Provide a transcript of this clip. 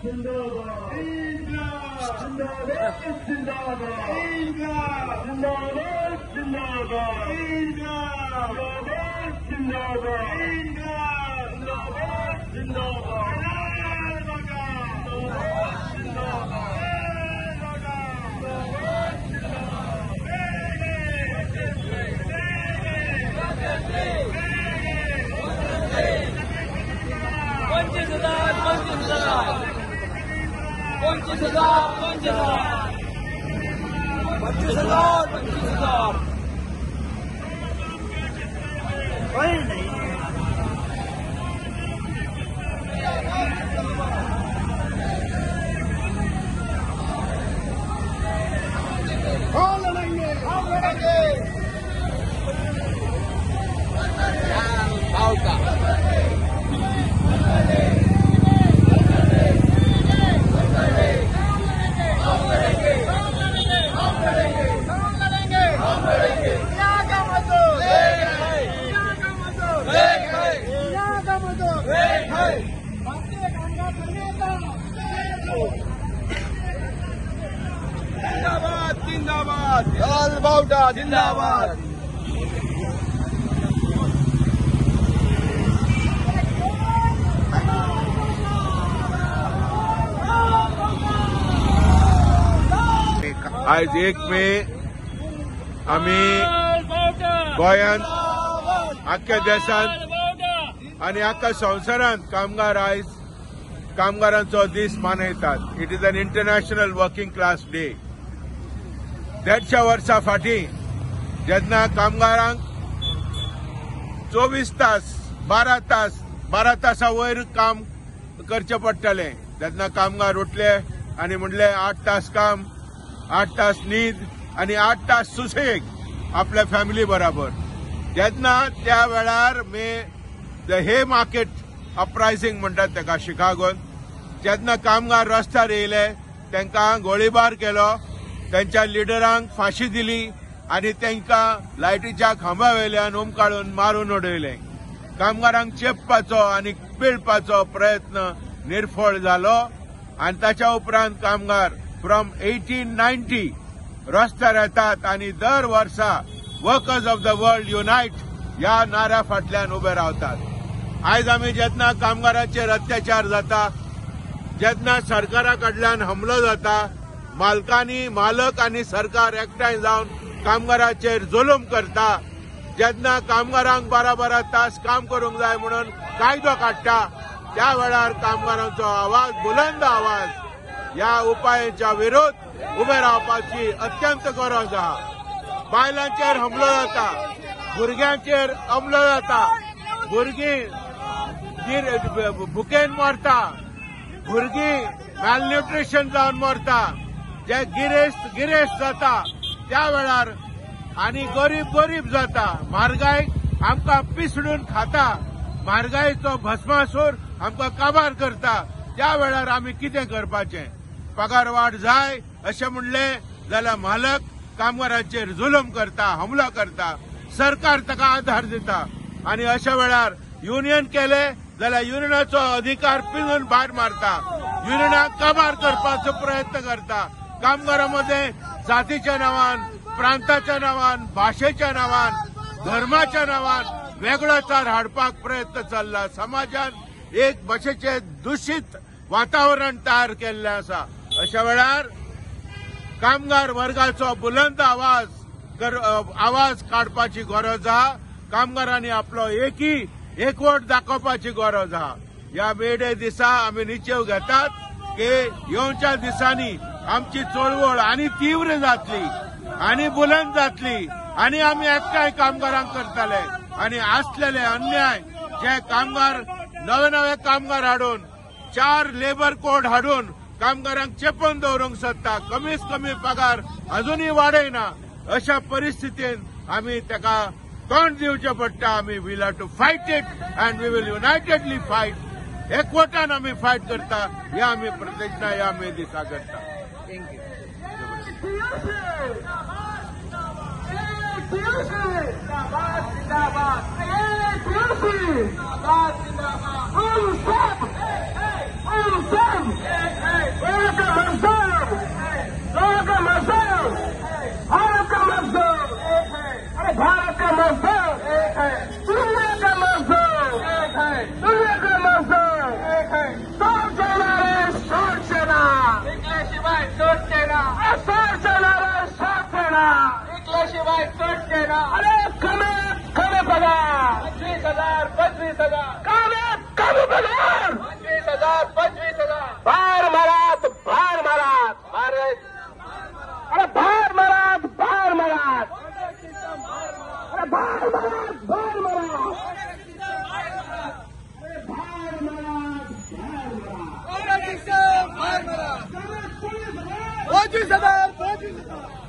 25,000 25,000 कोई नहीं। हम लड़ेंगे, हम लड़ेंगे। जिंदाबाद जिंदाबाद लाल बावटा जिंदाबाद। आयज 1 मे आमी गोंयांत आख्ख्या देशांत आनी आख्ख्या संवसारांत कामगार आयज कामगारांचो दीस मनयतात. It is an international working class day. 150 वर्सां फाटीं जेन्ना कामगारांक 24 तास 12 तास 12 तासां वयर काम करचें पडटलें तेन्ना कामगार उठले आनी म्हणले 8 तास काम, 8 तास न्हीद आनी 8 तास सुसेग आपल्या फॅमिली बराबर. जेन्ना त्या वेळार मे the hey market uprising म्हणटात ताका शिकागोन, जेन्ना कामगार रस्त्यार येयले तांकां गोळीबार केलो, तांच्या लिडरांक फांशी दिली आनी तांकां लायटीच्या खांब्या वयल्यान उमकाळून मारून उडयले. कामगारांक चेपपाचो आनी पिळपाचो प्रयत्न निर्फळ जालो आनी ताच्या उपरांत कामगार फ्रॉम 1890 रस्त्यार येतात आनी दर वर्सा workers of the world unite ह्या नाऱ्या फाटल्यान उबे रावतात. आयज आमी जेन्ना कामगारांचेर अत्याचार जाता, जेन्ना सरकारा कडल्यान हमलो जाता, मालकांनी मालक आनी सरकार एकठांय जावन कामगाराचेर जुलूम करता, जेन्ना कामगारांक 12-12 तास काम करूंक जाय म्हणून कायदो काडटा, त्या वेळार कामगारांचो आवाज, बुलंद आवाज ह्या उपायांच्या विरोध उबे रावपाची अत्यंत गरज आहा. बायलांचेर हमलो जाता, भुरग्यांचेर हमलो जाता, भुरगीं भुकेन मरता, भुरगीं मॅलन्युट्रिशन जावन मरता, जे गिरेस्त गिरेस्त जाता त्या वेळार आनी गरीब गरीब जाता. म्हारगाय आमकां पिसडून खाता, म्हारगायेचो भस्मासूर आमकां काबार करता. त्या वेळार आमी कितें करपाचें? पगार वाड जाय अशें म्हणलें जाल्यार मालक कामगारांचेर जुलूम करता, हमलो करता, सरकार ताका आधार दिता आनी अशा वेळार युनियन केले जाल्यार युनियनाचो अधिकार पिंजून भायर मारता, युनियनाक काबार करपाचो प्रयत्न करता. कामगारां मदें जातीच्या नांवान, प्रांताच्या नांवान, भाशेच्या नांवान, धर्माच्या नांवान वेगळोचार हाडपाक प्रयत्न चल्ला. समाजान एक भाशेचें दुशीत वातावरण तयार केल्लें आसा. अशा वेळार कामगार वर्गाचो बुलंद आवाज काडपाची गरज आहा. कामगारांनी आपलो एकवट दाखोवपाची गरज आहा. ह्या मे डे दिसा आमी निश्चेव घेतात की येवच्या दिसांनी आमची चळवळ आनी तीव्र जातली आनी बुलंद जातली आनी आमी एकठांय कामगारांक करतले आनी आसलेले अन्याय जे कामगार नवे नवे कामगार हाडून 4 लेबर कोड हाडून कामगारांक चेपून दवरूंक सोदता, कमीत कमी पगार अजुनूय वाडयना, अशा परिस्थितीन आमी ताका तोंड दिवचें पडटा. आमी will have to fight it and we will unitedly fight. एकवटान आमी फायट करता, ह्या आमी प्रतिज्ञा ह्या मे दिसा करता. जिंदाबाद। ना. अरे कमी कमी पगार 25,000 25,000 कमी कमी पगार 25,000 25,000. भार मारात भार मारात भार, अरे भार मारात भार मारात, अरे भार मारात भार मारात, अरे भार मारात भार मारात, 25,000 25,000.